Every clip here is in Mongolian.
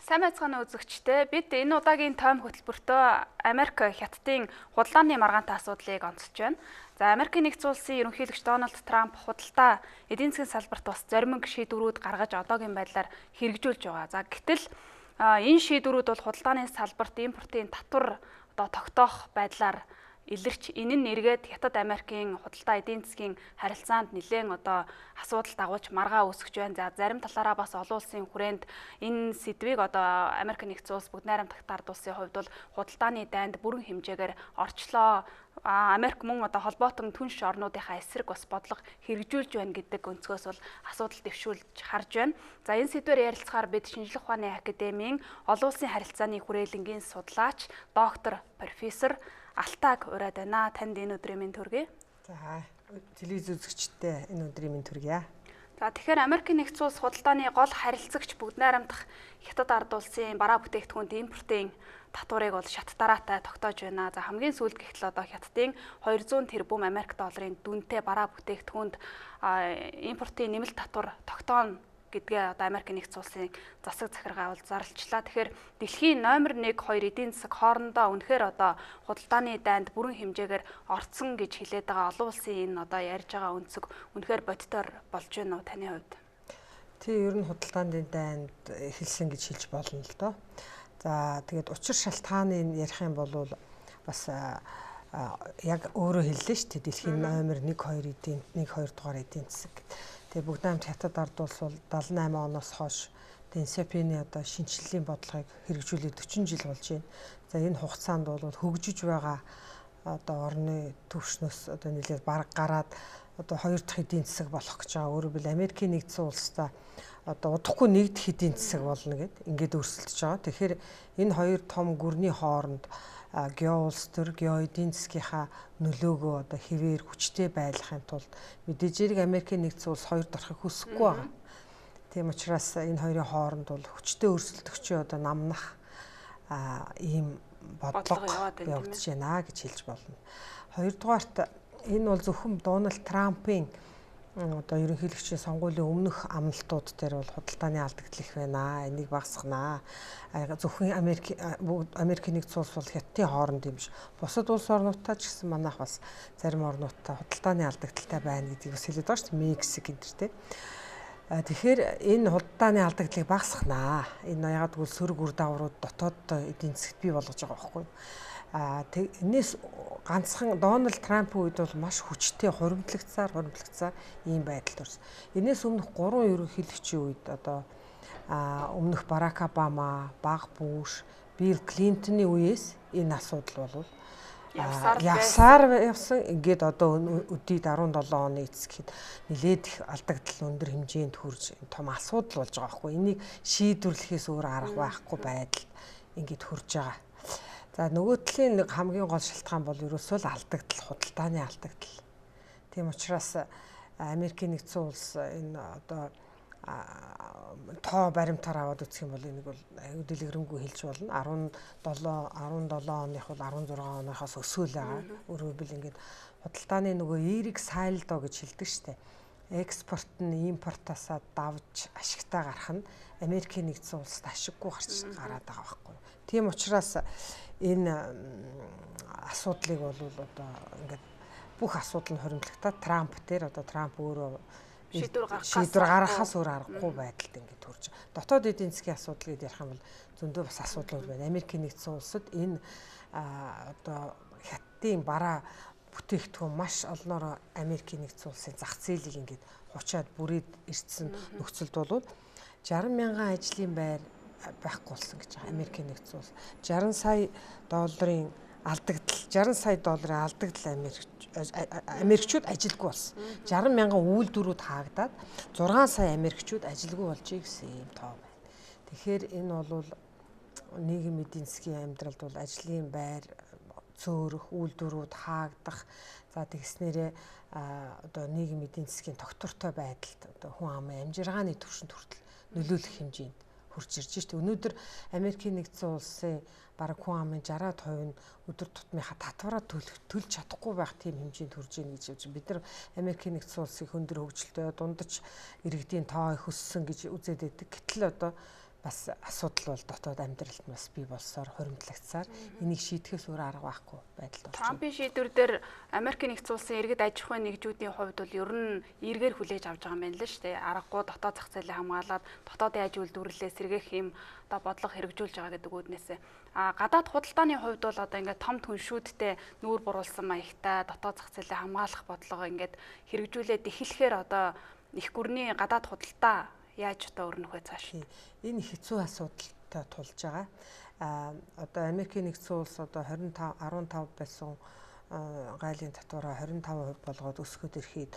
Сайн байцгаана үзэгчдээ. Бид энэ удаагийн тойм хөтөлбөртөө Америк Хятадын худалдааны маргаантай асуудлыг онцолж байна. За, Америкийн нэгдсэн улсын ерөнхийлөгч Дональд Трамп худалдаа эдийн засгийн салбарт бас зоримог шийдвэрүүд гаргаж одоогийн байдлаар хэрэгжүүлж байгаа. За, гэтэл энэ шийдвэрүүд бол худалдааны салбарт импортын татвар одоо тогтоох байдлаар илэрч, энэ нь эргээд Хятад Америкийн худалдаа эдийн засгийн харилцаанд нэлээд одоо асуудал дагуулж маргаа үүсгэж байна. За, зарим талаараа бас олон улсын хүрээнд энэ сэдвийг одоо Америк нэгдсэн улс, Бүгд Найрамдах Ард улсын хувьд бол худалдааны дайнд бүрэн хэмжээгээр орчлоо. Америк мөн одоо холбоотон түнш орнуудынхаа эсрэг бас бодлого хэрэгжүүлж байна гэдэг өнцгөөс бол асуудал дэвшүүлж харж байна. За, энэ сэдвээр ярилцахаар бид Шинжлэх ухааны академийн олон улсын харилцааны хүрээлэнгийн судлаач, доктор, профессор Алтааг ураад байна. Танд энэ өдрийн мэнд хүргэе. За, телевиз үзэгчдээ энэ өдрийн мэнд хүргье. За, тэгэхээр Америкийн нэгдсэн улс худалдааны гол харилцагч Бүгд Найрамдах Хятад ард улсын бараа бүтээгдэхүүнд импортын татварыг бол шат дараатай тогтоож байна. За, хамгийн сүүлд гэхэл одоо Хятадын 200 тэрбум Америк долларын дүнтэй бараа бүтээгдэхүүнд импортын нэмэлт татвар тогтооно гэдгээ одоо Америк нэгдсэн улсын засаг захиргаа бол зарлчлаа. Тэгэхээр дэлхийн номер 1 2 эдийн засаг хоорондоо үнэхээр одоо худалдааны дайнд бүрэн хэмжээгээр орцсон гэж хэлээд байгаа олон улсын энэ одоо ярьж байгаа өнцөг үнэхээр бодитоор болж байна уу таны хувьд? Тий, ер нь худалдааны дайнд эхэлсэн гэж хэлж болно л доо. За, тэгээд учир шалтгааныг ярих юм бол бас яг өөрөө хэллээ шүү дээ. Дэлхийн номер 1 2 эдийн 1 2 дугаар эдийн засаг гэдэг. Тэгээ Бүгд Найрамдах Хятад ард улс бол 78 оноос хойш Дэн Сяопины одоо шинэчлэлийн бодлогыг хэрэгжүүлээд 40 жил болж байна. За, энэ хугацаанд бол хөгжиж байгаа одоо орны түвшнөөс одоо нэлээд бараг гараад одоо хоёр дахь эдийн засаг болох гэж байгаа. Өөрөөр хэлбэл, Америкийн нэгдсэн улстай одоо удахгүй нэг дахь эдийн засаг болно гэд ингээд өрсөлдөж байгаа. Тэгэхээр энэ хоёр том гүрний хооронд гео улс төр, гео эдийн засгийнхаа нөлөөгөө одоо хэвээр хүчтэй байлгахын тулд мэдээж хэрэг Америкийн нэгдсэн улс хоёр дорхыг хүсэхгүй байгаа. Тийм учраас энэ хоёрын хооронд бол хүчтэй өрсөлдөгчийн одоо намнах ийм бодлого явагдаж байна гэж хэлж болно. Хоёрдугаарт, энэ бол зөвхөн Дональд Трампын одоо ерөнхийлөгчийн сонгуулийн өмнөх амлалтууд дээр бол худалдааны алдагдал их байна. Энийг багасгана. Зөвхөн Америк нэгдсэн улс бол Хятадын хооронд юм биш. Бусад улс орнуудтай ч гэсэн манайх бас зарим орнуудтай худалдааны алдагдaltaй байна гэдгийг бас хэлээд байгаа шүү дээ. Мексик энэ төр те. Тэгэхээр энэ худалдааны алдагдлыг багасгана. Энэ ягаад гэвэл сөрөг үр дагаврууд дотоод эдийн засагт бий болгож байгаа байхгүй юу? Энээс ганцхан Дональд Трампын үед бол маш хүчтэй хуримтлагцаар ийм байдалд орсон. Энээс өмнөх гурван ерөнхийлөгчийн үед одоо өмнөх Барак Обама, Баг Буш, Билл Клинтоны үеэс энэ асуудал бол явсаар явсан. Ингээд одоо өдийд 17 оны эцэс гэхэд нэлээд их алдагдал өндөр хэмжээнд хүрж том асуудал болж байгаа байхгүй. Энийг шийдвэрлэхээс өөр арга байхгүй байдалд ингээд хүрж байгаа. За, нөгөө талын нэг хамгийн гол шалтгаан бол ерөөсөө л алдагдал, худалдааны алдагдал. Тийм учраас Америкийн нэгдсэн улс энэ одоо тоо баримтаар аваад үзэх юм бол энийг бол аюу дэлгэрэнгүй хэлж болно. 17 оных бол 16 оныхоос өсөөл байгаа. Өөрөөр хэлбэл, ингээд худалдааны нөгөө эерэг сальдо гэж хэлдэг штэ. Экспорт нь импортоосаа давж ашигтай гарах нь Америкийн нэгдсэн улсад ашиггүй гарч гараад байгаа байхгүй. Тийм учраас энэ асуудлыг бол одоо ингээд бүх асуудал нь хоримтлагтаа Трамп дээр одоо Трамп өөрөө шийдвэр гаргахаас өөр аргагүй байдалд ингээд төрж. Дотоод эдийн засгийн асуудал гэдээ ярих юм бол зөндөө бас асуудлууд байна. Америкийн нэгдсэн улсад энэ одоо Хятадын бараа бүтээгдэхүүн маш олноор Америкийн нэгдсэн улсын зах зээлийг ингээд хучаад бүрээд ирсэн нөхцөлд бол 60 мянган ажлын байр байхгүй болсон гэж байгаа Америкийн нэгдсэн улс. 60 сая долларын алдагдал, 60 сая долларын алдагдал, Америкчууд ажилгүй болсон. 60 мянган үйлдвэрүүд хаагдаад 6 сая Америкчууд ажилгүй болжээ гэсэн ийм тоо байна. Тэгэхээр энэ бол нийгэм эдийн засгийн амьдралд бол ажлын байр цөөрөх, үйлдвэрүүд хаагдах, за тэгснээрээ одоо нийгэм эдийн засгийн тогтвортой байдалд одоо хүн амын амжиргааны түвшинд хүртэл нөлөөлөх хэмжээнд хүрч ирж шít. Өнөөдөр Америкийн нэгдсэн улсын бараг хүн амын 60% нь өдөр тутмынхаа татвараа төлж чадахгүй байх тийм хэмжээнд хүрж ийн гэж явж. Бид нар Америкийн нэгдсэн улсыг өндөр хөгжилтэй, дундаж иргэдийн тоо их өссөн гэж үзээд байдаг. Гэтэл одоо бас асуудал бол дотоод амьдралд бас бий болсоор хуримтлагцсаар энийг шийдэхээс өөр арга байхгүй байдалд болж байна. Трампын шийдвэр дээр Америкийн нэгдсэн улсын иргэд аж ахуйн нэгжүүдийн хувьд бол ер нь эргээр хүлээж авч байгаа юм байна л шүү дээ. Аргагүй дотоод зах зээлээ хамгаалаад дотоодын аж үйлдвэрлэлээ сэргээх юм одоо бодлого хэрэгжүүлж байгаа гэдэг үүднээсээ. А гадаад худалдааны хувьд бол одоо ингээд том түншүүдтэй нүүр буруулсан маягтай дотоод зах зээлээ хамгаалах бодлого ингээд хэрэгжүүлээд эхлэхээр одоо их гүрний гадаад худалдаа яаж одоо өрнөх вэ цааш? Энэ хэцүү асуудалтай тулж байгаа. Одоо Америкийн нэгдсэн улс одоо 25 15 байсан гайлын татвараа 25% болгоод өсгөхөд ирэхэд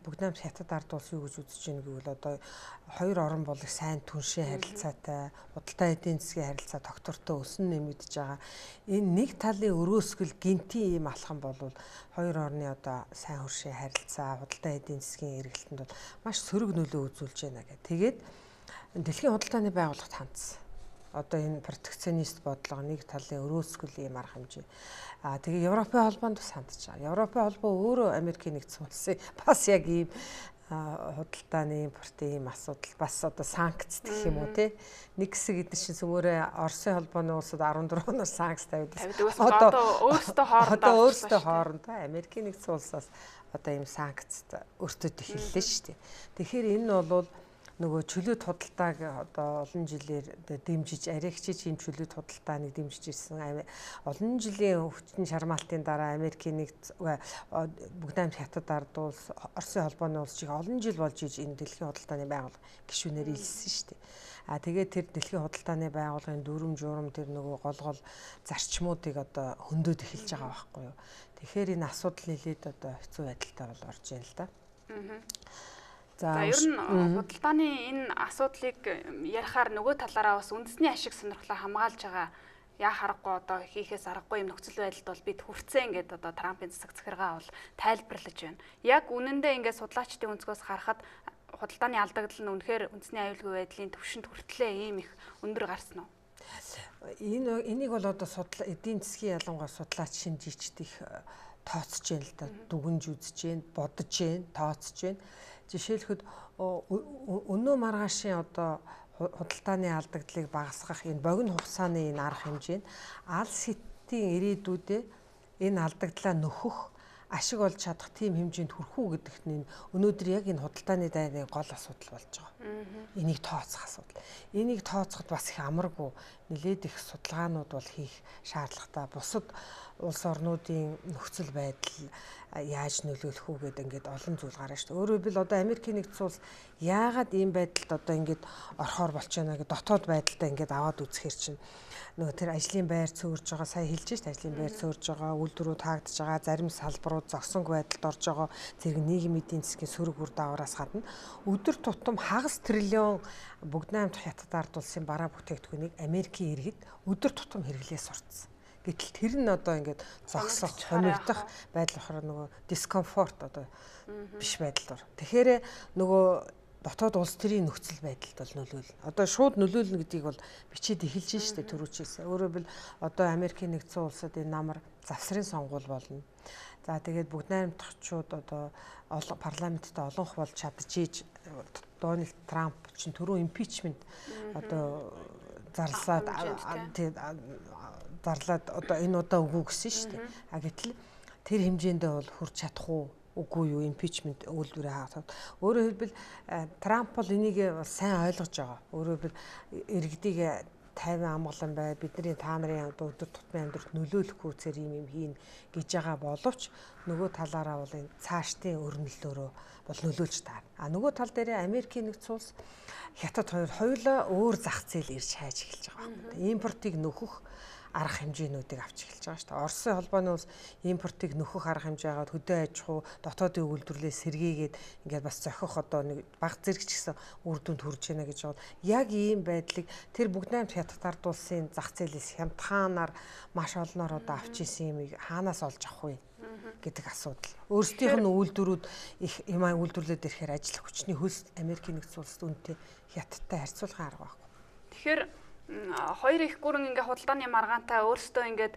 бүгд найрамд Хятад ард улс юу гэж үзэж байна гэвэл одоо хоёр орон бол их сайн түншийн харилцаатай, худалдаа эдийн засгийн харилцаа тогтвортой өсөн нэмэгдэж байгаа. Энэ нэг талын өрөөсгөл гинтийн ийм алхам бол хоёр орны одоо сайн хөршийн харилцаа, худалдаа эдийн засгийн эргэлтэнд бол маш сөрөг нөлөө үзүүлж байна гэх. Тэгээд дэлхийн худалдааны байгууллагт хандсан. Одоо энэ протекционист бодлого нэг талын өрөөсгөл ийм арга хэмжээ. Тэгээ Европын холбоонд бас хандж байгаа. Европын холбоо өөрөө Америкийн нэгдсэн улсын бас яг ийм худалдааны импортын ийм асуудал бас одоо санкц гэх юм уу те. Нэг хэсэг эдгээр чинь сүмөрөө Оросын холбооны улсад 14 оноор санкц тавиад. Одоо өөрсдөө хоорондоо Америкийн нэгдсэн улсаас одоо ийм санкцд өртөд эхэллээ шүү дээ. Тэгэхээр энэ бол нөгөө чөлөөт худалдааг одоо олон жилээр дэмжиж, аригчиж ийм чөлөөт худалдааныг дэмжиж ирсэн. Олон жилийн хүчин чармаалтын дараа Америкийн нэг бүгд найрамд Хятад ард улс, Оросын холбооны улс чиг олон жил болж иж энэ дэлхийн худалдааны байгууллага гишүүнээр илссэн шүү дээ. А тэгээд тэр дэлхийн худалдааны байгууллагын дүрм журам тэр нөгөө гол гол зарчмуудыг одоо хөндөд эхэлж байгаа байхгүй юу. Тэгэхээр энэ асуудал нэлээд одоо хэцүү байдалтай бол орж байна л да. За ер нь худалдааны энэ асуудлыг ярихаар нөгөө талаараа бас үндэсний ашиг сонирхлоо хамгаалж байгаа яа харахгүй одоо хийхээс аргагүй юм нөхцөл байдалд бол бид хүрцэн ингээд одоо Трампын засаг захиргаа бол тайлбарлаж байна. Яг үнэндээ ингээд судлаачдын өнцгөөс харахад худалдааны алдагдал нь үнэхээр үндэсний аюулгүй байдлын түвшинд хүртлээ ийм их өндөр гарсан уу? Энийг бол одоо судлаа эдийн засгийн ялангуяа судлаач шинжээчд их тооцож байна л да. Дүгнж үзэж байна, бодож байна, тооцож байна. Жишээлхэд өнөө маргаашийн одоо худалдааны алдагдлыг багасгах энэ богино хугацааны энэ арга хэмжээ нь алс хятадын ирээдүйдээ энэ алдагдлаа нөхөх ашиг олж чадах тийм хэмжээнд хүрэх үү гэдэгт нь өнөөдөр яг энэ худалдааны дайны гол асуудал болж байгаа. Энийг тооцох асуудал. Энийг тооцоход бас их амаргүй нэлээд их судалгаанууд бол хийх шаардлагатай. Бусад улс орнуудын нөхцөл байдал яаж нөлөөлөх үү гэдэг ингээд олон зүйл гарна шүү дээ. Өөрөөр хэлбэл одоо Америкийн нэгдсэн улс яагаад ийм байдалд одоо ингээд орхоор болчихно гэдэг дотоод байдалтай ингээд аваад үзэхэр чинь нөгөө тэр ажлын байр цөөрж байгаа, сая хэлж шít ажлын байр цөөрж байгаа, үйлдвэрүүд таагдж байгаа, зарим салбарууд зогсонгүй байдалд орж байгаа, зэрэг нийгмийн эдийн засгийн сөрөг үр дагавраас гадна өдөр тутам хагас триллион бүгд найрамдах Хятад ард улсын бараа бүтээгдэхүүнийг Америкийн иргэд өдөр тутам хэрэглээ сурцсан. Гэтэл тэр нь одоо ингээд зогсох, хомигдох байдал болохоор нөгөө дискомфорт одоо биш байдалд ор. Тэгэхээр нөгөө дотоод улс төрийн нөхцөл байдалд бол нөлөөлнө. Одоо шууд нөлөөлнө гэдгийг бол бичээд эхэлж штэ түрүүчээс. Өөрөөр хэлбэл одоо Америкийн нэгдсэн улсад энэ намар завсрын сонгуул болно. За тэгээд бүгд найрамдахчууд одоо парламенттай олонх болж чадчихийж Дональд Трамп чинь түрүү импичмент одоо зарлаад зарлаад одоо энэ удаа үгүй гэсэн шүү дээ. А гэтэл тэр хэмжээндээ бол хүрч чадах уу? Үгүй юу? Импичмент үйлдвэрээ хаагдаад. Өөрөөр хэлбэл Трамп бол энийг сайн ойлгож байгаа. Өөрөөр хэлбэл иргэдийг тайван амгалан бай, бидний та нарын одоо өдөр тутмын амьдралд нөлөөлөх үүсээр юм юм хийн гэж байгаа боловч нөгөө талаараа бол энэ цаашдын өрнөлөөрөө бол нөлөөлж таарна. А нөгөө тал дээрээ Америкийн нэгдсэн улс Хятад хоёр хоёулаа өөр зах зээл ирж хайж эхэлж байгаа байхгүй. Импортыг нөхөх арга хэмжээнүүдийг авч эхэлж байгаа шүү дээ. Оросын холбооны улс импортыг нөхөх арга хэмжээ аваад хөдөө аж ахуй дотоодын үйлдвэрлэлээ сэргийгээд ингээд бас зохих одоо нэг баг зэрэг ч гэсэн үр дүнд хүрж байна гэж бол яг ийм байдлыг тэр бүгд найрамд Хятад ард улсын зах зээлээс хямдхаанаар маш олноор одоо авч исэн юмыг хаанаас олж авах вэ гэдэг асуудал. Өөрсдийнх нь үйлдвэрүүд их юм үйлдвэрлээд ирэхээр ажил хүчний хөлс Америкийн нэгдсэн улсад үнэтэй Хятадтай харьцуулахын арга байхгүй. Тэгэхээр хоёр их гүрэн ингээ худалдааны маргаантай өөрсдөө ингээд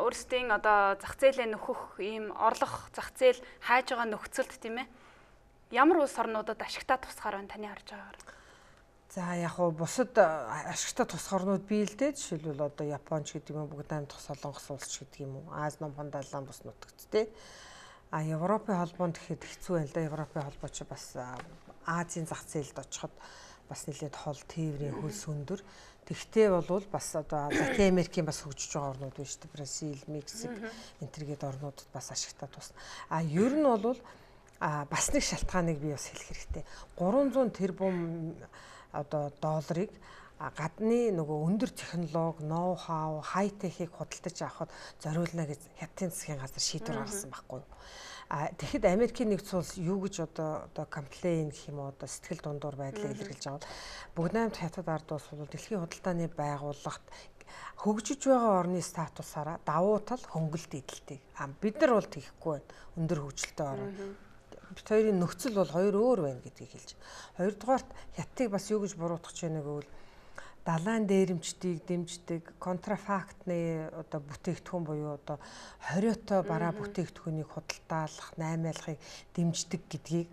өөрсдийн одоо зах зээлээ нөхөх ийм орлох зах зээл хайж байгаа нөхцөлд тийм ээ ямар улс орнуудад ашигтай тусгаар байна таны харж байгаагаар? За яг уу бусад ашигтай тусгай орнууд бий л дээ. Жишээлбэл одоо Японч гэдэг юм уу, Бүгд наймдах Солонгос улс ч гэдэг юм уу, Ази номхон далайн бус нутагт те. А Европын холбоонд гэхэд хэцүү байна л да. Европын холбоо ч бас Азийн зах зээлд очиход бас нэлээд хол тээврийн хөлс өндөр. Тэгтээ болвол бас одоо Латин Америкийн бас хөгжиж байгаа орнууд байна шүү дээ. Бразил, Мексик энэ төргээд орнуудад бас ашигтай тусна. А ер нь бол бас нэг шалтгааныг би бас хэлэх хэрэгтэй. 300 тэрбум одоо долларыг гадны нөгөө өндөр технологи, ноу-хау, хай-техийг худалдаж авахад зориулна гэж Хятадын засгийн газар шийдвэр гаргасан байхгүй юу. А тэгэхэд Америкийн нэгдсэн улс юу гэж одоо комплейн гэх юм уу, одоо сэтгэл дундуур байдлыг илэрхийлж байгаа бол Бүгд наймд Хятад ард улс бол дэлхийн худалдааны байгууллагт хөгжиж байгаа орны статусаараа давуу тал хөнгөлт эдэлдэг. А бид нар бол тийхгүй байна. Өндөр хөгжилтэй орн. Бид хоёрын нөхцөл бол хоёр өөр байна гэдгийг хэлж. Хоёрдугаарт Хятадыг бас юу гэж буруутгах вэ гэвэл далайн дээрэмчдийг дэмждэг, контрафактны одоо бүтээгдэхүүн буюу одоо хориотой бараа бүтээгдэхүүнийг худалдаалах, наймаалахыг дэмждэг гэдгийг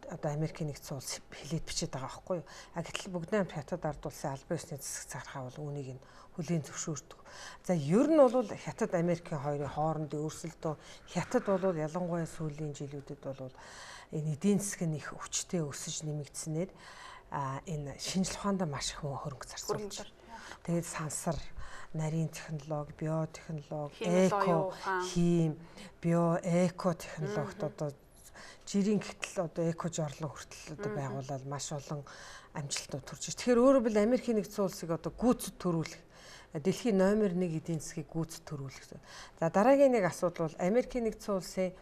одоо Америкийн нэгдсэн улс хэлээд бичээд байгаа байхгүй юу. А гэтэл Бүгд наймд Хятад ард улсын албан ёсны засаг захиргаа бол үүнийг нь хүлээн зөвшөөрдөг. За ер нь бол Хятад Америкийн хоёрын хоорондын өрсөлдөөн, Хятад бол ялангуяа сүүлийн жилүүдэд бол энэ эдийн засаг нь их хүчтэй өсөж нэмэгдсэнээр энэ шинжлэх ухаанд маш их хөрөнгө зарцуулж. Тэгээд сансар, нарийн технологи, биотехнологи, эко, хим, био, эко технологид одоо жирийн гэтэл одоо эко жорлон хүртэл одоо байгуулаад маш олон амжилтууд төрж. Тэгэхээр өөрөөр хэлбэл Америкийн нэгдсэн улсыг одоо гүйцэд төрүүлэх, дэлхийн номер 1 эдийн засгийг гүйцэд төрүүлэх. За дараагийн нэг асуудал бол Америкийн нэгдсэн улсын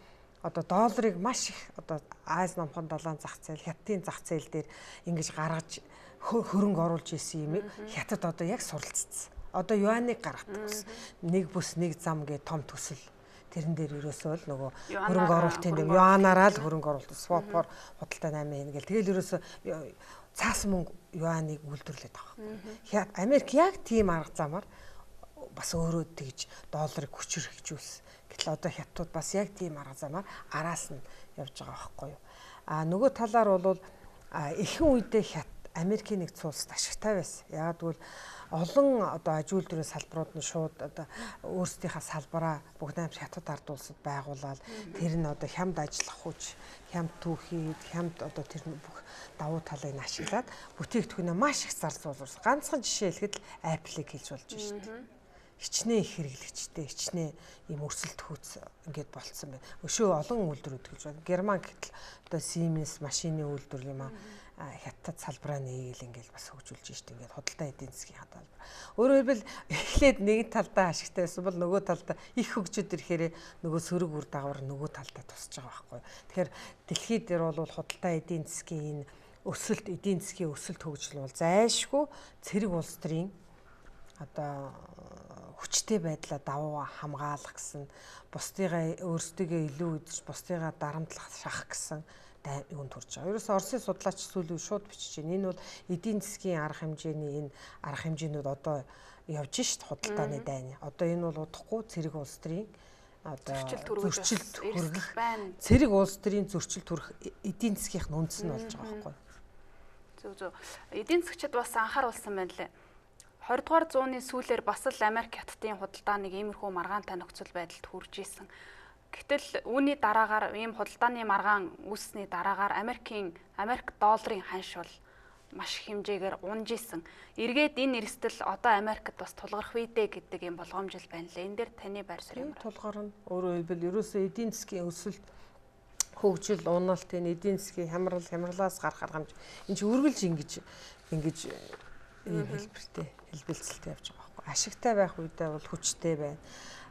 одоо долларыг маш их одоо Ази номхон далайн зах зээл, Хятадын зах зээл дээр ингэж гаргаж хөрөнгө оруулж исэн юмыг Хятад одоо яг суралцсан. Одоо юаныг гаргадаг болсон. Нэг бүс нэг зам гэх том төсөл. Тэрэн дээр ерөөсөө л нөгөө хөрөнгө оруулалтын дэм юанаараа л хөрөнгө оруулалт свопоор худалдаа 8 хийнэ гэл. Тэгэл ерөөсөө цаасан мөнгө юаныг үйлдвэрлээд байгаа байхгүй. Америк яг тийм арга замаар бас өөрөө тэгж долларыг хүчээр хөгжүүлсэн. Гэтэл одоо Хятадууд бас яг тийм арга замаар араас нь явж байгаа байхгүй юу. А нөгөө талаар бол ихэнх үедээ Америкийн нэгдсэн улсад ашигтай байсан. Яагаад гэвэл олон одоо аж үйлдвэрийн салбарууд нь шууд одоо өөрсдийнхээ салбараа Бүгд наймд Хятад ард улсад байгуулаад тэр нь одоо хямд ажиллах хүч, хямд түүхийд, хямд одоо тэр бүх давуу талыг нь ашиглаад бүтээгдэхүүнээ маш их зарцуулсан. Ганцхан жишээ хэлэхэд л Apple-ыг хэлж болж байна шүү дээ. Хичнээн их хэрэглэгчтэй, хичнээн ийм өрсөлд хүйц ингээд болцсон байна. Өшөө олон үйлдвэрүүд гэж байна. Герман гэтэл одоо Siemens машины үйлдвэр юм аа Хятад салбараа нээгээл ингээл бас хөгжүүлж шít ингээд худалдаа эдийн засгийн салбар. Өөрөөр хэлбэл эхлээд нэг талдаа ашигтай байсан бол нөгөө талдаа их хөгжөөд ирэхээр нөгөө сөрөг үр дагавар нөгөө талдаа тусч байгаа байхгүй. Тэгэхээр дэлхийд дээр бол худалдаа эдийн засгийн энэ өсөлт, эдийн засгийн өсөлт хөгжил бол зайлшгүй цэрэг улс төрийн одоо хүчтэй байдлаа давуу хамгаалах гэсэн, бусдыгаа өөрсдийгөө илүү үзэж, бусдыгаа дарамтлах шахах гэсэн юунд төрж байгаа. Ерөөсөө Оросын судлаач сүүлийн шууд бичиж байна. Энэ бол эдийн засгийн арга хэмжээний энэ арга хэмжээнүүд одоо явж шít худалдааны дайны. Одоо энэ бол удахгүй цэрэг улс төрийн одоо зөрчилд хүрэх байна. Цэрэг улс төрийн зөрчилд хүрэх эдийн засгийнх нь үндэс нь болж байгаа байхгүй юу? Зөв зөв. Эдийн засгчид бас анхааруулсан байна лээ. 20 дугаар зууны сүүлээр бас л Америк Хятадын худалдаа нэг иймэрхүү маргаантай нөхцөл байдалд хүрж исэн. Гэтэл үүний дараагаар ийм худалдааны маргаан үүссэний дараагаар Америк долларын ханш бол маш их хэмжээгээр унж исэн. Эргээд энэ эрсдэл одоо Америкт бас тулгарх үедээ гэдэг ийм болгоомжил байна лээ. Энэ дээр таны байр суурь юм байна. Тулгарна. Өөрөөр хэлбэл ерөөсөө эдийн засгийн өсөлт, хөгжил, уналт, энэ эдийн засгийн хямрал, хямралаас гарах арга хэмжээ энэ чинь үргэлж ингэж ийм хэлбэртэй хэлбэлцэлтэй явж байгаа байхгүй. Ашигтай байх үедээ бол хүчтэй байна.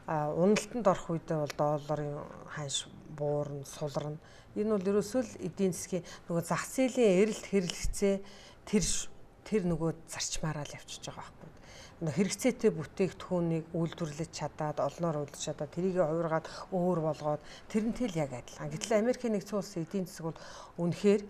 Уналтанд орох үедээ бол долларын ханш буурна, суларна. Энэ бол ерөөсөө л эдийн засгийн нөгөө зах зээлийн эрэлт хэрэгцээ тэр нөгөө зарчмаараа л явчихж байгаа байхгүй. Нөгөө хэрэгцээтэй бүтээгдэхүүнийг үйлдвэрлэж чадаад, олноор үйлдвэрлэж чадаад, тэрийг хувиргаад өөр болгоод тэрнтэй л яг адилхан. Гэтэл Америкийн нэгдсэн улсын эдийн засаг бол үнэхээр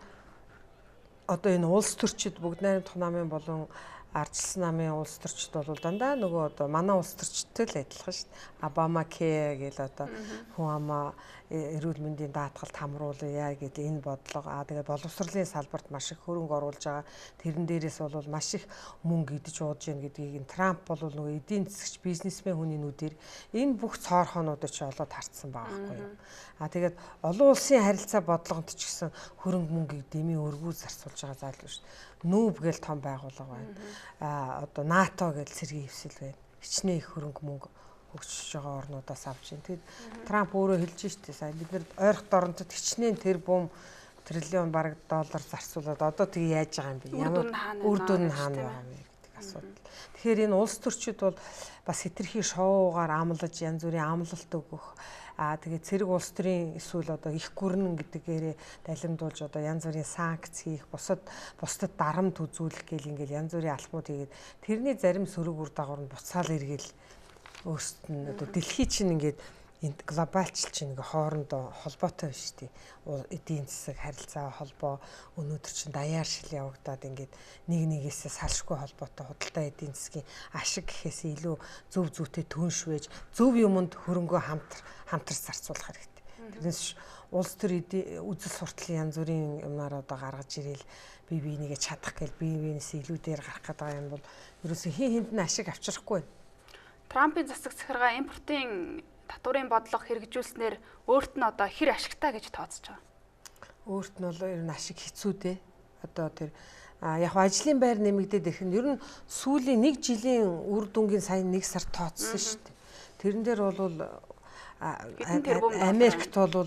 одоо энэ улс төрчид Бүгд найрамдах намын болон Ардчилсан намын улс төрчид бол дандаа нөгөө одоо манай улс төрчдтэй л адилхан шүү дээ. Обама Care гэл одоо хүн амаа эрүүл мэндийн даатгалд хамруулъя гэдэг энэ бодлого. Аа тэгээд боловсролын салбарт маш их хөрөнгө оруулж байгаа. Тэрэн дээрээс бол маш их мөнгө идэж ууж гин гэдгийг энэ Трамп бол нөгөө эдийн засгч бизнесмен хүний нүдээр энэ бүх цоорхоонуудыг чи олоод харцсан байгаа байхгүй юу. Аа тэгээд олон улсын харилцаа бодлогонд ч гэсэн хөрөнгө мөнгийг дэмий өргүү зарцуулж байгаа зайлшгүй шүү дээ. Нүүб гэл том байгууллага байна. Аа одоо НАТО гэл цэргийн хэвсэл байна. Хичнээн их хөрөнгө мөнгө хөгжиж байгаа орнуудаас авч байна. Тэгэд Трамп өөрөө хэлж штэ сая бид нар ойрхон доронтод хичнээн тэрбум триллион бараг доллар зарцуулаад одоо тэгээ яаж байгаа юм бэ? Ямар үр дүн нь хаана байгаа юм бэ гэдэг асуудал. Тэгэхээр энэ улс төрчид бол бас хэтэрхий шоугаар амлаж янз бүрийн амлалт өгөх, аа тэгээ цэрэг улс төрийн эсвэл одоо их гүрнэн гэдгээрээ далимдуулж одоо янз бүрийн санкц хийх, бусдад дарамт үзүүлэх гэл ингээл янз бүрийн алхмууд хийгээд тэрний зарим сөрөг үр дагавар нь буцаал эргээл өөрсдөд нь одоо дэлхий чинь ингээд энэ глобалчил чинь ингээ хоорондоо холбоотой биш үү? Эдийн засаг харилцаа холбоо өнөөдөр чинь даяар шил явагдаад ингээд нэг нэгээсээ салшгүй холбоотой худалдаа эдийн засгийн ашиг гэхээс илүү зөв зүйтэй түнш байж зөв юмд хөрөнгөө хамтарч зарцуулах хэрэгтэй. Тэрнээс улс төр үзэл суртлын янз бүрийн юмнаар одоо гаргаж ирээл бие бинийгээ чадах гээл бие биенээс илүү дээр гарах гэдэг юм бол ерөөсөө хин хинд нь ашиг авчрахгүй. Трампын засаг захиргаа импортын татварын бодлого хэрэгжүүлснээр өөрт нь одоо хэр ашигтай гэж тооцож байгаа? Өөрт нь бол ер нь ашиг хэцүү дээ. Одоо тэр яг ажлын байр нэмэгдээд ирэх нь ер нь сүүлийн нэг жилийн үр дүнгийн сайн нэг сар тооцсон шүү дээ. Тэрэн дээр бол Америкт бол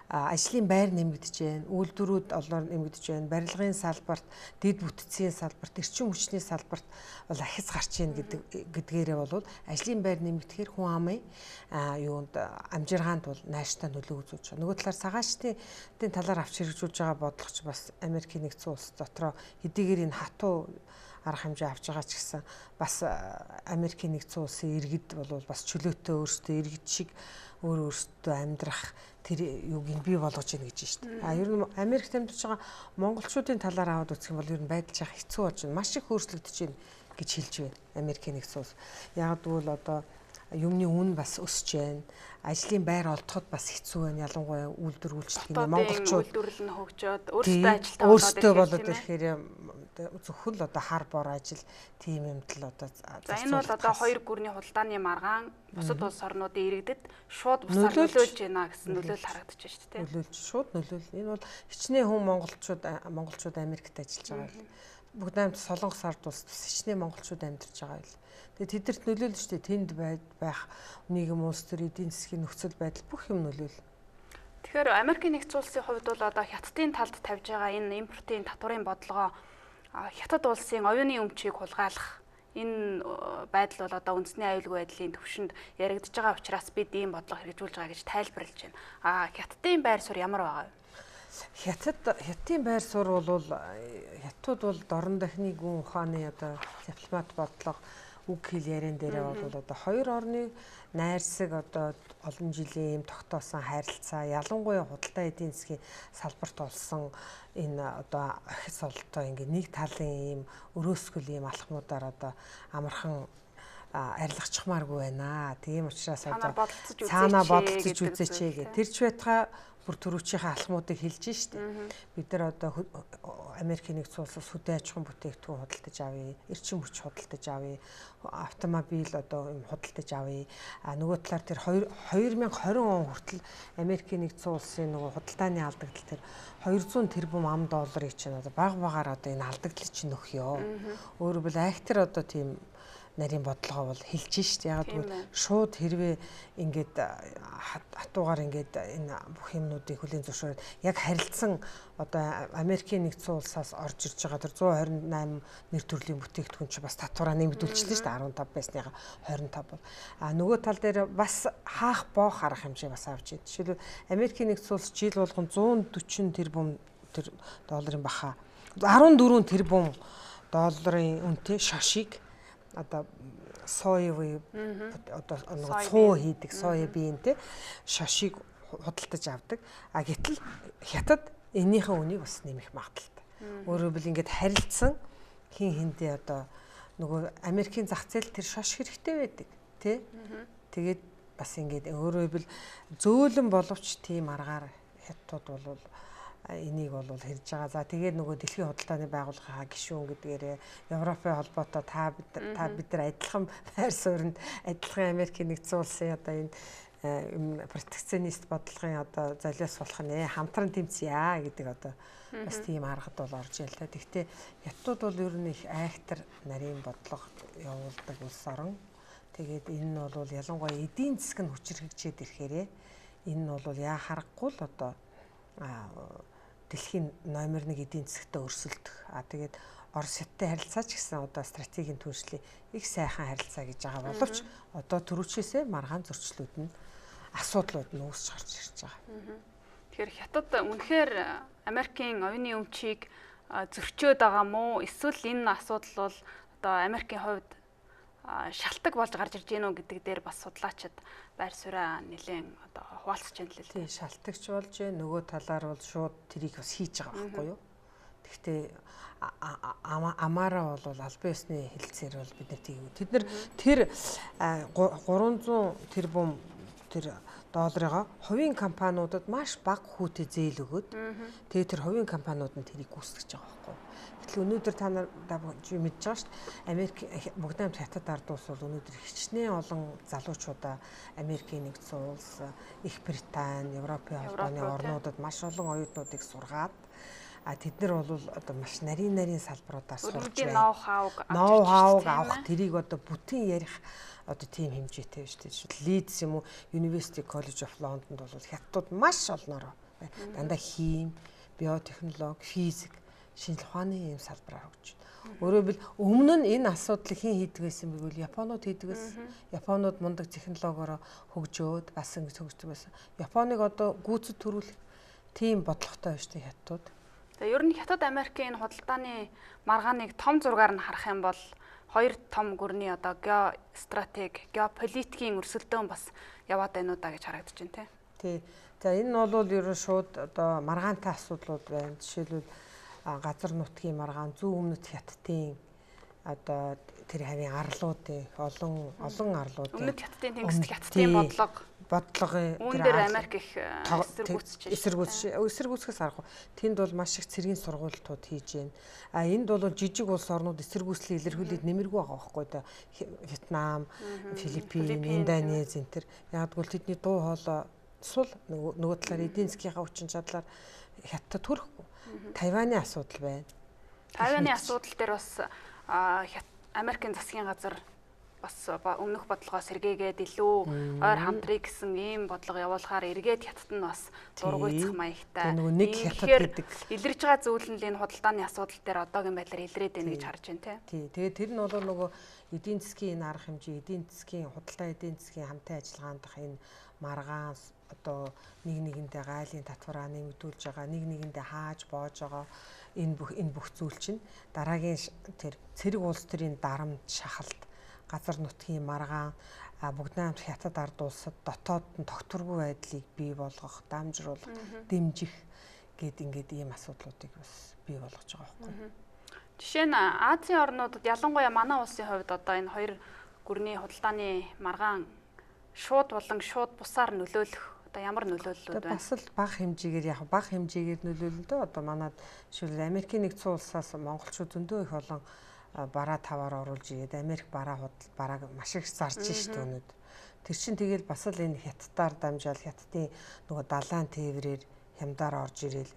ажлын байр нэмэгдэж байна, үйлдвэрүүд олноор нэмэгдэж байна, барилгын салбарт, дэд бүтцийн салбарт, эрчим хүчний салбарт бол ахиц гарч ийн гэдгээрээ бол ажлын байр нэмэгдэхээр хүн амын юунд амжиргаанд бол нааштай нөлөө үзүүлж байгаа. Нөгөө талаар цагаачдын талаар авч хэрэгжүүлж байгаа бодлого ч бас Америкийн нэгдсэн улс дотроо хэдийгээр энэ хатуу арга хэмжээ авч байгаа ч гэсэн бас Америкийн нэгдсэн улсын иргэд бол бас чөлөөтэй өөрсдөө иргэд шиг өөр өөрсдөө амьдрах тэр юуг нь бий болгож ийн гэж шүү дээ. А ер нь Америкт амьдарч байгаа монголчуудын талаар аваад үзэх юм бол ер нь байдал жаах хэцүү болж байна. Маш их өөрчлөгдөж байна гэж хэлж байна Америкийн нэгдсэн улс. Яг гэвэл одоо юмны үн бас өсөж байна. Ажлын байр олдоход бас хэцүү байна. Ялангуяа үйлдвэр үйлчлэгийн монголчууд үйлдвэрлэл нь хөгжөөд өөрсдөө ажилтаа болоод болоод ирэхээр зөвхөн л одоо хар бор ажил тийм юмд л одоо за энэ бол одоо хоёр гүрний худалдааны маргаан бусад улс орнуудын иргэдэд шууд бусаар нөлөөлж байна гэсэн нөлөөлөл харагдаж байна шүү дээ. Нөлөөлж шууд нөлөөл. Энэ бол хичнээн хүн монголчууд Америкт ажиллаж байгаа л. Бүгд наймд Солонгос ард улс хичнээн монголчууд амьдарч байгаа л. Тэгээ тэдэрт нөлөөлж шүү дээ. Тэнд байх нийгэм улс төр эдийн засгийн нөхцөл байдал бүх юм нөлөөлнө. Тэгэхээр Америкийн нэгдсэн улсын хувьд бол одоо хятадын талд тавьж байгаа энэ импортын татварын бодлогоо хятад улсын оюуны өмчийг хулгайлах энэ байдал бол одоо үндэсний аюулгүй байдлын төвшөнд яригдж байгаа учраас бид ийм бодлого хэрэгжүүлж байгаа гэж тайлбарлаж байна. А хятадын байр суурь ямар байгаа вэ? Хятадын байр суурь бол хятадууд бол дорн дахны гүн ухааны одоо дипломат бодлого үг хэл яриан дээрээ бол одоо хоёр орны найрсаг одоо олон жилийн ийм тогтоосон харилцаа ялангуяа худалдаа эдийн засгийн салбарт болсон энэ одоо ахиц ололтоо ингээ нэг талын ийм өрөөсгөл ийм алхмуудаар одоо амархан арилгачихмааргүй байна. Тийм учраас одоо цаанаа бодолцож үзээч гэх. Тэр ч байтугай бүр түрүүчийнхээ алхмуудыг хэлж штэ. Бид нар одоо Америкийн нэгдсэн улсаас хөдөө аж ахуйн бүтээгдэхүүн худалдаж авъя, эрчим хүч худалдаж авъя, автомобиль одоо юм худалдаж авъя. А нөгөө талаар тэр 2020 он хүртэл Америкийн нэгдсэн улсын нөгөө худалдааны алдагдал тэр 200 тэрбум ам долларыг чинь одоо баг багаар одоо энэ алдагдлыг чинь нөхөө. Өөрөөр хэлбэл айхтар одоо тийм нарийн бодлогоо бол хэлж шít. Яг гэвэл шууд хэрвээ ингээд хатуугаар ингээд энэ бүх юмнуудыг хүлээн зөвшөөрөөд яг харилцан одоо Америкийн нэгдсэн улсаас орж ирж байгаа тэр 128 нэр төрлийн бүтээгдэхүүн чи бас татвараа нэмэгдүүлчихлээ шүү дээ. 15 байсныхаа 25 бол. А нөгөө тал дээр бас хаах боох арга хэмжээ бас авч байна. Жишээлбэл Америкийн нэгдсэн улс жил болгон 140 тэрбум тэр долларын баха 14 тэрбум долларын үнэтэй шашийг одоо соевый одоо нөгөө цуу хийдэг соябин те шашийг худалдаж авдаг. А гэтэл хятад эннийхээ үнийг бас нэмэх магадлалтай. Өөрөөр хэлбэл ингээд харилцсан хин хиндээ одоо Нөгөө Америкийн зах зээл тэр шош хэрэгтэй байдаг, тий? Тэгээд бас ингээд өөрөөр хэлбэл зөөлөн боловч тийм аргаар хятадууд бол энийг бол хэрж байгаа. За тэгээд нөгөө дэлхийн худалдааны байгууллагын гишүүн гэдгээрээ Европын холбоотой та бид нар адилхан байр суурьнд адилхан Америкийн нэгдсэн улсын одоо энэ протекционист бодлогын одоо золиос болох нэ хамтран тэмцъя гэдэг одоо бас тийм аргад бол орж ил та. Гэхдээ хятадууд бол ер нь их айхтар нарийн бодлого явуулдаг улс орон. Тэгээд энэ нь бол ялангуяа эдийн засаг нь хүчирхэгжээд ирэхээрээ энэ нь бол яа харахгүй л одоо дэлхийн номер 1 эдийн засагтай өрсөлдөх. А тэгээд Орос хятадтай харилцаа ч гэсэн одоо стратегийн түншлээ их сайхан харилцаа гэж байгаа боловч одоо түрүүчээсээ маргаан зөрчлүүд нь асуудлууд нь үүсч гарч ирж байгаа. Тэгэхээр хятад үнэхээр Америкийн оюуны өмчийг зөрчөөд байгаа мó эсвэл энэ асуудал бол одоо Америкийн хувьд шалтгаан болж гарч ирж гэнэ үү гэдэг дээр бас судлаачид байр сууриа нэлээд одоо хуваалцаж байна л л. Тийм, шалтгагч болж байна. Нөгөө талаар бол шууд тэрийг бас хийж байгаа байхгүй юу? Гэхдээ амаараа бол албан ёсны хэлцээр бол бид нар тийм. Тэд нар тэр 300 тэрбум тэр долларыгаа хувийн компаниудад маш бага хүүтэй зээл өгөөд тэгээд тэр хувийн компаниуд нь тэрийг гүйцэтгэж байгаа байхгүй юу? Гэтэл өнөөдөр та нар мэдж байгаа шүү дээ. Америк бүгд найрамд хятад ард улс бол өнөөдөр хичнээн олон залуучуудаа Америкийн нэгдсэн улс, Их Британи, Европын холбооны орнуудад маш олон оюутнуудыг сургаад тэд нар бол одоо маш нарийн нарийн салбаруудаар сурч байна. Ноу-хауг авах тэрийг одоо бүтэн ярих одоо тийм хэмжээтэй биш үү? Leeds юм уу University College of London-д бол хятадууд маш олноороо дандаа хим, биотехнологи, физик, шинжлэх ухааны ийм салбараар хөгжиж байна. Өөрөөр хэлбэл өмнө нь энэ асуудлыг хэн хийдэг байсан бэ гэвэл Японууд хийдэг байсан. Японууд мундаг технологиороо хөгжөөд бас ингэж хөгждөг байсан. Японыг одоо гүйцэд төрүүлэх тийм бодлоготой байна шүү дээ хятадууд. За ер нь хятад Америкийн энэ худалдааны маргааныг том зургаар нь харах юм бол хоёр том гүрний одоо геостратеги, геополитикийн өрсөлдөөн бас яваад байна уу да гэж харагдаж байна тий. Тий. За энэ нь бол ер нь шууд одоо маргаантай асуудлууд байна. Жишээлбэл газар нутгийн маргаан, зүүн өмнөд хятадын одоо тэр хавийн арлуудын олон олон арлуудын өмнөд хятадын тэнгис хятадын бодлогын тэр дээр Америк их эсэргүүцэж эсэргүүцэхээс аргагүй. Тэнд бол маш их цэргийн сургуулиуд хийж байна. А энд бол жижиг улс орнууд эсэргүүцлийг илэрхийлээд нэмэргүй байгаа байхгүй да. Вьетнам, Филиппин, Индонез энэ төр. Яг гэвэл тэдний дуу хоолой сул нөгөө талаар эдийн засгийнхаа хүчин чадлаар хятад төрөхгүй. Тайваны асуудал байна. Тайваны асуудал дээр бас Америкийн засгийн газар бас өмнөх бодлогоо сэргээгээд илүү ойр хамтрыг гэсэн ийм бодлого явуулахаар эргээд хятад нь бас дургуйцах маягтай. Нөгөө нэг хятад гэдэг илэрж байгаа зүйл нь л энэ худалдааны асуудал дээр одоогийн байдлаар илрээд байна гэж харж байна тий. Тий. Тэгээд тэр нь бол нөгөө эдийн засгийн энэ арга хэмжээ, эдийн засгийн худалдаа эдийн засгийн хамтын ажиллагаанд энэ маргаан одоо нэг нэгэндээ гайлын татвараа нэмэгдүүлж байгаа, нэг нэгэндээ хааж боож байгаа энэ бүх зүйл чинь дараагийн тэр цэрэг улс төрийн дарамт шахалт, газар нутгийн маргаан бүгд найрамд хятад ард улсад дотоод нь тогтворгүй байдлыг бий болгох, дамжруулах, дэмжих гээд ингээд ийм асуудлуудыг бас бий болгож байгаа байхгүй. Жишээ нь Азийн орнуудад ялангуяа манай улсын хувьд одоо энэ хоёр гүрний худалдааны маргаан шууд болон шууд бусаар нөлөөлөх одоо ямар нөлөөллүүд байна? Бас л бага хэмжээгээр яг бага хэмжээгээр нөлөөлнө дөө. Одоо манад жишээлбэл Америкийн нэгдсэн улсаас монголчууд зөндөө их олон бараа таваар оруулж ирээд Америк бараа худал барааг маш их зарж шít өнөд. Тэр чин тэгэл бас л энэ хятадаар дамжаал хятадын нөгөө далайн тээврээр хямдаар орж ирээл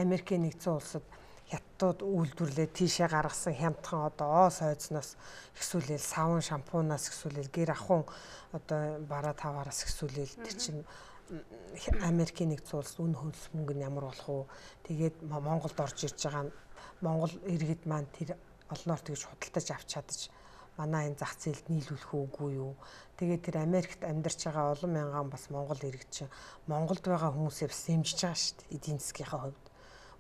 Америкийн нэгдсэн улсад хятадууд үйлдвэрлээд тийшээ гаргасан хямдхан одоо оо сойцноос ихсүүлээл савн шампунаас ихсүүлээл гэр ахуйн одоо бараа таваараас ихсүүлээл тэр чин Америкийн нэгдсэн улс үн хөлс мөнгө нь ямар болох уу? Тэгээд Монголд орж ирж байгаа Монгол иргэд маань тэр олноор тэгж худалдаж авч чадаж манай энэ зах зээлд нийлүүлэх үгүй юу? Тэгээд тэр Америкт амьдарч байгаа олон мянган бас Монгол иргэд чинь Монголд байгаа хүмүүсээ бас дэмжиж байгаа шүү дээ эдийн засгийнхаа хувьд.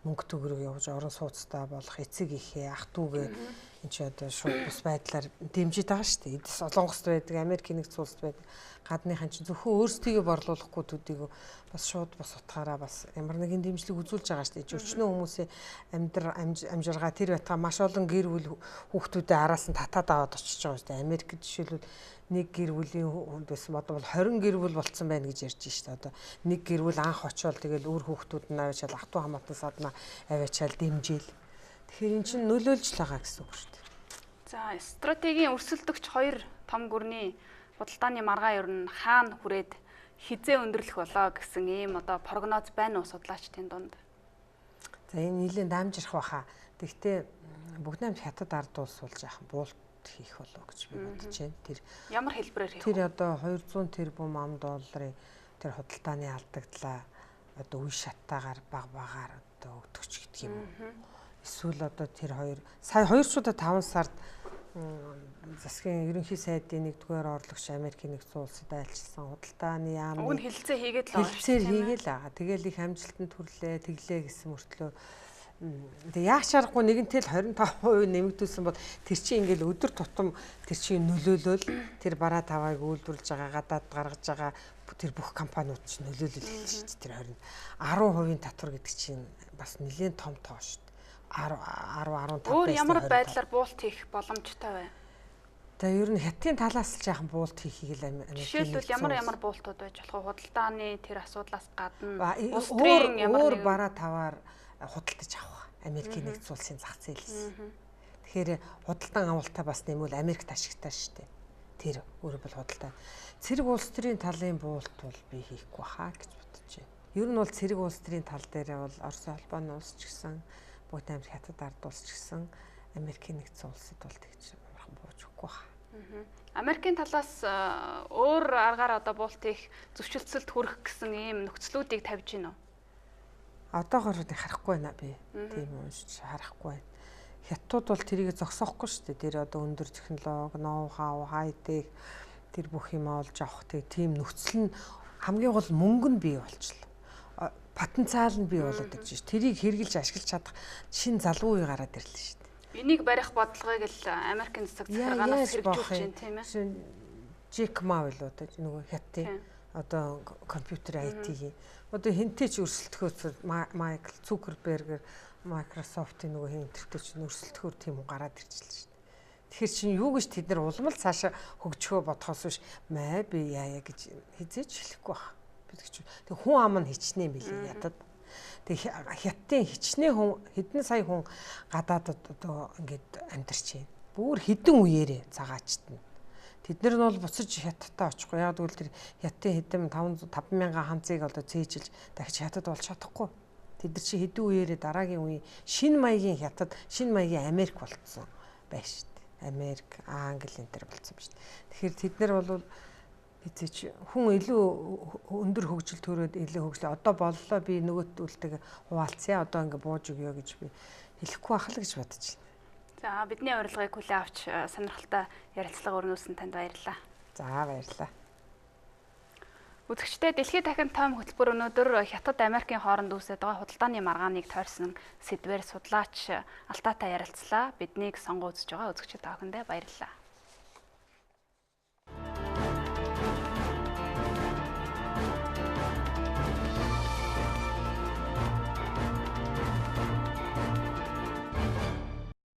мөнгө төгрөг явж орон сууцтай болох эцэг ихээ ах дүүгээ энэ чи одоо шууд бус байдлаар дэмжиж байгаа шүү дээ. Эдс Солонгост байдаг, Америк нэгдсэн улсад байдаг. Гадныхан чинь зөвхөн өөрсдийгөө борлуулахгүй төдийгөө бас шууд бус утгаараа бас ямар нэгэн дэмжлэг үзүүлж байгаа шүү дээ. Өчнөө хүмүүсийн амьдаргаа тэр байтгаа маш олон гэр бүл хүүхдүүдээ араас нь татаад аваад очиж байгаа шүү дээ. Америкт жишээлбэл нэг гэр бүлийн хүнд байсан одоо бол 20 гэр бүл болцсон байна гэж ярьж шít. Одоо нэг гэр бүл анх очиод тэгэл үр хүүхдүүд нь аваачаал ах トゥ хамаатан саднаа аваачаал дэмжээл. Тэгэхээр эн чинь нөлөөлж л байгаа гэсэн үг шүү дээ. За, стратегийн өрсөлдөгч хоёр том гүрний худалдааны маргаан ер нь хаана хүрээд хизээ өндөрлөх болоо гэсэн ийм одоо прогноз байна уу судлаачдын дунд? За, энэ нэлийн дамжирх баха. Тэгтээ бүгд найрамд хятад ард улс болж яахан буулт хийх болов гэж би бодож байна. Тэр ямар хэлбэрээр хийх вэ? Тэр одоо 200 тэрбум ам долларын тэр худалдааны алдагдлаа одоо үе шаттаагаар баг багаар одоо өгдөгч гэдэг юм уу? Эсвэл одоо тэр хоёр сая 2-5 сард засгийн ерөнхий сайдын 1-р орлогч Америкийн нэгдсэн улсад айлчилсан худалдааны яамны уг нь хэлэлцээ хийгээд л байгаа. Хэлэлцээр хийгээл байгаа. Тэгэл их амжилтанд хүрлээ, тэглээ гэсэн мөртлөө тэг яах чаргагүй нэгэнтэл 25% нэмэгдүүлсэн бол тэр чинь ингээл өдөр тутам тэр чинь нөлөөлөөл тэр бараа тавайг үйлдвэрлэж байгаа гадаад гаргаж байгаа тэр бүх компаниуд чинь нөлөөлөл эхэлж шүү дээ. Тэр 20 10% татвар гэдэг чинь бас нэлээд том тоо шүү дээ. 10 15 өөр ямар байдлаар буулт хийх боломжтой вэ? За ер нь хятадын талаас л жаахан буулт хийхийг л Америк жишээлбэл ямар буултууд байж болох вэ? Худалдааны тэр асуудлаас гадна улс төрийн ямар өөр бараа таваар худалдаж авах Америкийн нэгдсэн улсын зах зээлээс. Тэгэхээр худалдан авалтаа бас нэмвэл Америкт ашигтай шүү дээ. Тэр өөрөөр бол худалдаа. Цэрэг улс төрийн талын буулт бол би хийхгүй хаа гэж бодож байна. Ер нь бол цэрэг улс төрийн тал дээр бол Оросын холбооны улс ч гэсэн бүгд амир хятад ард улс ч гэсэн Америкийн нэгдсэн улсад бол тэгж амархан бууж өгөхгүй хаа. Америкийн талаас өөр аргаар одоо буулт хийх зөрчилдөлд хүрэх гэсэн ийм нөхцлүүдийг тавьж гин үү? Одоогоор харахгүй байна би. Тийм уншиж харахгүй байна. Хятадууд бол тэрийг зогсоохгүй шүү дээ. Тэр одоо өндөр технологи, ноу хау, хай-тек тэр бүх юм олж авах тийм нөхцөл нь хамгийн гол мөнгө нь бий болчихлоо. Потенциал нь бий болоод ирж шээ. Тэрийг хэрэгжилж ашиглаж чадах шин залуу үе гараад ирлээ шүү дээ. Энийг барих бодлогыг л Америкийн засаг захиргаанаас хэрэгжүүлж байна тийм ээ. Джек Ма билүү нөгөө хятадын одоо компьютер IT-ийн одоо хинтээ ч өрсөлдөхөөс Майкл Цукербергер Microsoft-ийн нөгөө хин энтертэй ч өрсөлдөхөөр тийм хүн гараад ирчихлээ шүү дээ. Тэгэхээр чинь юу гэж тэд нар улам л цаашаа хөгжихөө бодхоос биш маа би яая гэж хизээч хэлэхгүй байх. Би тэгч. Тэг хүн ам нь хичнээн билээ ядад. Тэг хятадын хичнээн хүн хэдэн сая хүн гадаадд одоо ингээд амьдарч байна. Бүр хэдэн үеэрээ цагаачт нь. Тэд нар нь бол буцаж хятадтай очихгүй. Яг гэвэл тэр хятадын хэдэн 500 мянган хамцыг одоо цээжилж дахиж хятад болж чадахгүй. Тэд нар чи хэдэн үеэрээ дараагийн үеийн шинэ маягийн хятад, шинэ маягийн Америк болцсон байх шүү дээ. Америк, Англи энэ төр болцсон ба шүү дээ. Тэгэхээр тэд нар бол эзэж хүн илүү өндөр хөгжил төрөөд илүү хөгжлөө. Одоо боллоо би нөгөөтүүлтэйг хуваалцъя. Одоо ингээ бууж өгье гэж би хэлэхгүй байх л гэж бодож байна. За бидний урилгыг хүлээн авч сонирхолтой ярилцлага өрнүүлсэн танд баярлалаа. За баярлалаа. Үзэгчдээ дэлхийд дахин том хөтөлбөр өнөөдөр Хятад Америкийн хооронд үүсээд байгаа худалдааны маргааныг тойрсон сэдвээр судлаач Алтаатай ярилцлаа. Биднийг сонгон үзэж байгаа үзэгчид та бүхэндээ баярлалаа.